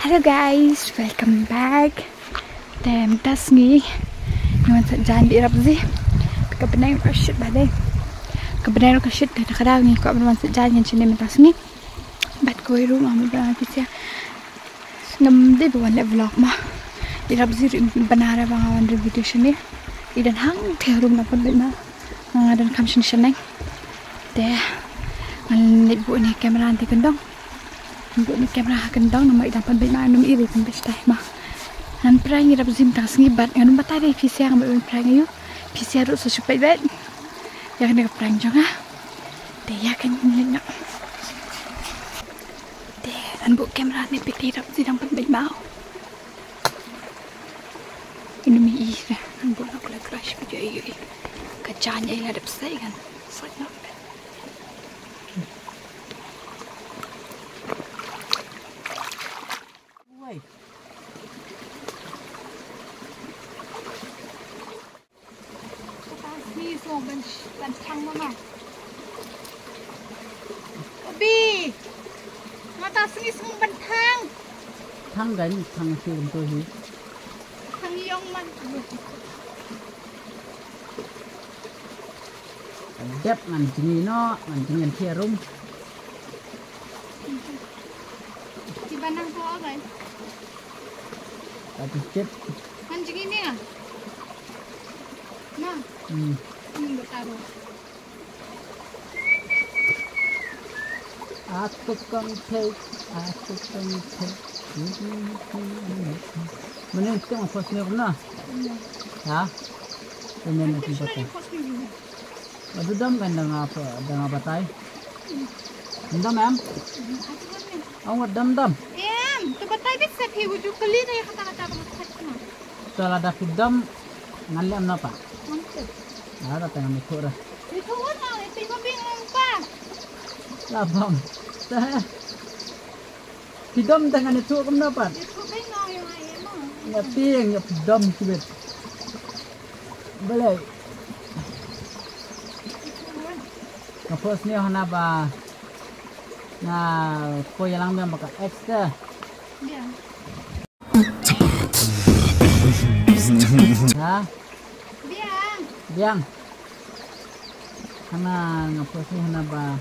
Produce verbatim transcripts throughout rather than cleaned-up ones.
Hello guys, welcome back. Te mynta sngi ngi wan sait jaiñ bad i Rapsi. Ka bneng ka shit bha dei. Ka bneng ka shit, te ka dei ngi kwah ban wan sait jaiñ ngi shane mynta sngi. Bad kawei ruh nga mut ban wan phi sha. Ngam dei ba wan leh vlog ma. I Rapsi ruh im bana re ba nga wan ri video shane. I don hangtei ha rum, nang pynbeit ma. Nga donkam shane shaneng. Te ngan leit buh ïa i camera hangtei kyndong. Ngan buh ïa i camera ha kyndong namar i dang pynbeit ma, ngan ym ïohi pynbeit shatai ma. Ngan prank ïa i Rapsi mynta sngi bad ngan ym batai ïa phi sha, ngan prank ïa u. Phi sha ruh sa shu peit beit ïa kane ka prank jong nga. Te ïa kane ngan leit noh. Te ngan buh camera ne phi, i Rapsi dang pynbeit ma. Ïa i, ngan buh noh ka la crash ka jong i. Ka jaiñ ei la dep sei, ngan sait noh. Wei. Ka ta sngi sngewbha ban, ban thang ma ma. Bi. Nga ta sngi sngewbha ban thang. Thang kan, thang sngewbha tu hi. Thang ïong man. Dep ngan jngi noh, ngan jngi ïa ki rum. Ki ban nang ko abai. Ati chet. Ngan jngi ni ah. Ma. Hmm. Ni ba taro. Aku kong thei, aku kong thei. Mane teng first ni na. Hmm. Ha? Mane na. Aku kita. Sini first ni. Adu dam kan da nga, da nga batai. Dam em? Ong wat dam dam. Em, to batai bit sa phi wuju kali da ïa kata kata ka mat khat na. To lada phi dam ngan leh em na pa. Ngan to. Ah, da tang ni khura. Ni khura na, ni tengok bing ong pa. La bam. Teh. Phi dom tang ane tu kumno pat? Ïa tieng ïa phi dom kibit. Balei? Nga post ni hana ba nga poi ïalang biang ba ka ex te. Biang. Ha? Biang. Biang. Hana nga post ni hana ba.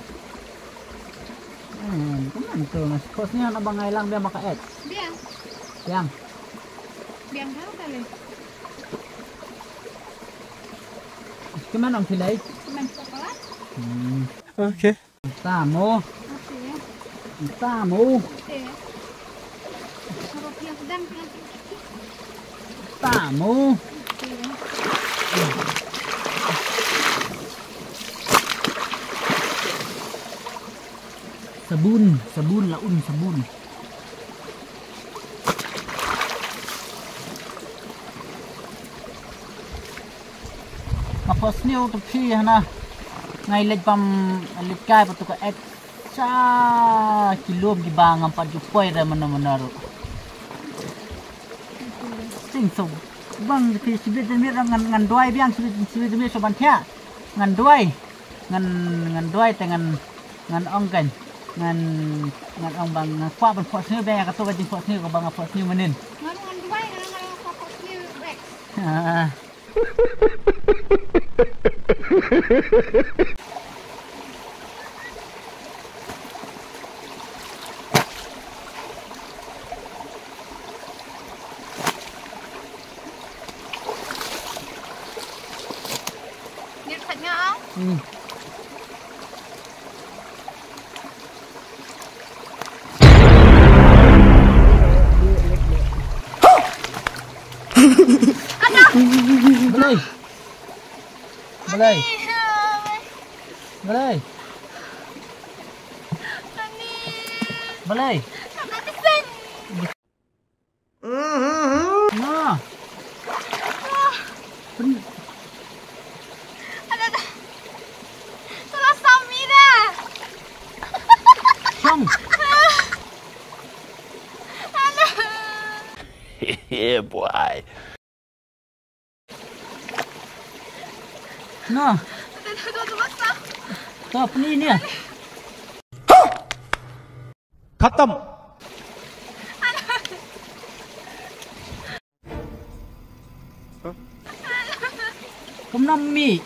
Eh, kumno tu nga post ni hana ba nga ïalang biang ba ka ex. Biang. Biang. Biang hana kali. Kumno nang pilih? Kumno coklat? Hmm. Okay. Tamo. Tamo. Tamo. Sabun, sabun, la un sabun. Nga post ni u tu phi hana. Ngai leit bam leit kai pa tu ka ek. Sa ki lum ki ba ngam pat ju poi re mano mano ruh. Sing so bang ki sibit demi ngan ngan duai biang sibit sibit demi so ban thia. Ngan duai. Ngan ngan duai te ngan ngan ong kan. Ngan ngan ong bang ngan kwah ban post ni biang ka tu ka jing post ni ko bang post ni manin. Ngan ngan duai ngan ngan kwah post ni Rex. Ngir khat nga. Hmm. Balai. Balai. Balai. Balai. Nga. Pen- Ada dah. Salah Samira. Sam. Ada. Yeah, boy. Na. Ada dah, dah, dah, dah. Top ni ni. Khatam. Kumno mih?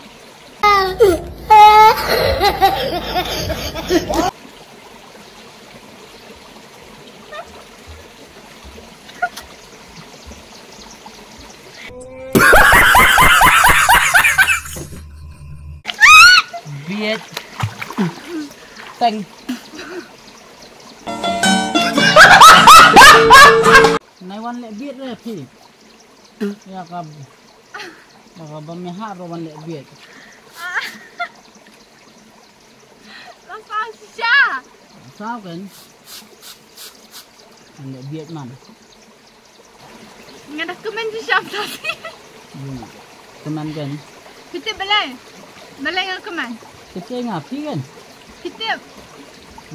Biet. Teng. Nai wan leh biet re phi. Ïa ka, ïa ka ba me hap ruh wan leh biet. Lang saw shisha. Saw kan. Wan leh biet man. Nga da kmen shisha phi. Hmm. Kmen kan. Phi tip balei? Balei nga kmen? Phi tip nga phi kan. Phi tip.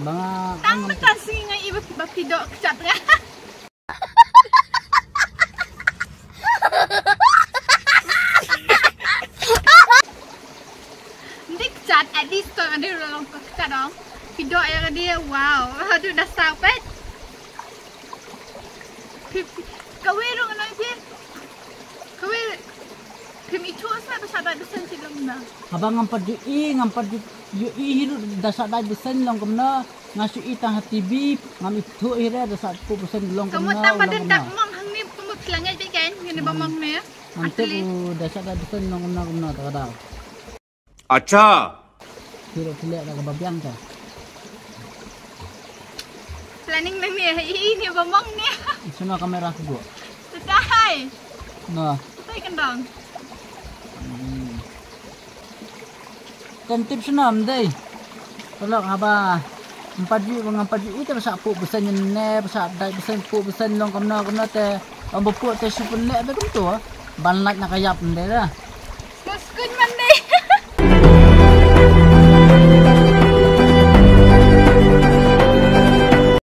Ba nga tang mynta sngi nga ïohi ba phi doh kjat nga. Ndik chat at least to ade ruh long ko chat dong. Phi doh ïa ka dei, wow. Haduh da saw peit. Phi, phi, kawei ruh ngan ong phi. Kawei. Phim ithuh sa ba sa dai bseiñ shi long na. Haba ngam pat ju i, ngam pat ju, ju i hi ruh da sa dai bseiñ long kumno. Nga shu i tang ha T V, ngam ithuh hi re da sa phuh bseiñ long kumno. Ka mut tang ba don dak mong hangne, ka mut phi la ngeit beit kein, ngin ba mong ne. Ngam tip u da sa dai bseiñ long kumno kumno ta ka daw. Acha. Phi ruh phi leh da kaba biang te. Planning nangne, ha i ne ba mong ne. Shano kamera phi buh? Te dai. No. Te dai kyndong. Hmm. Kan tip shano ym dei. Ka lok haba ym pat ju, ngam pat ju i te ba sa phuh bseiñ ne, ba sa dai bseiñ, phuh bseiñ long kumno kumno te. Ym ba phuh te shu pynleh te kumto. Ban lait na ka ïap ym dei da.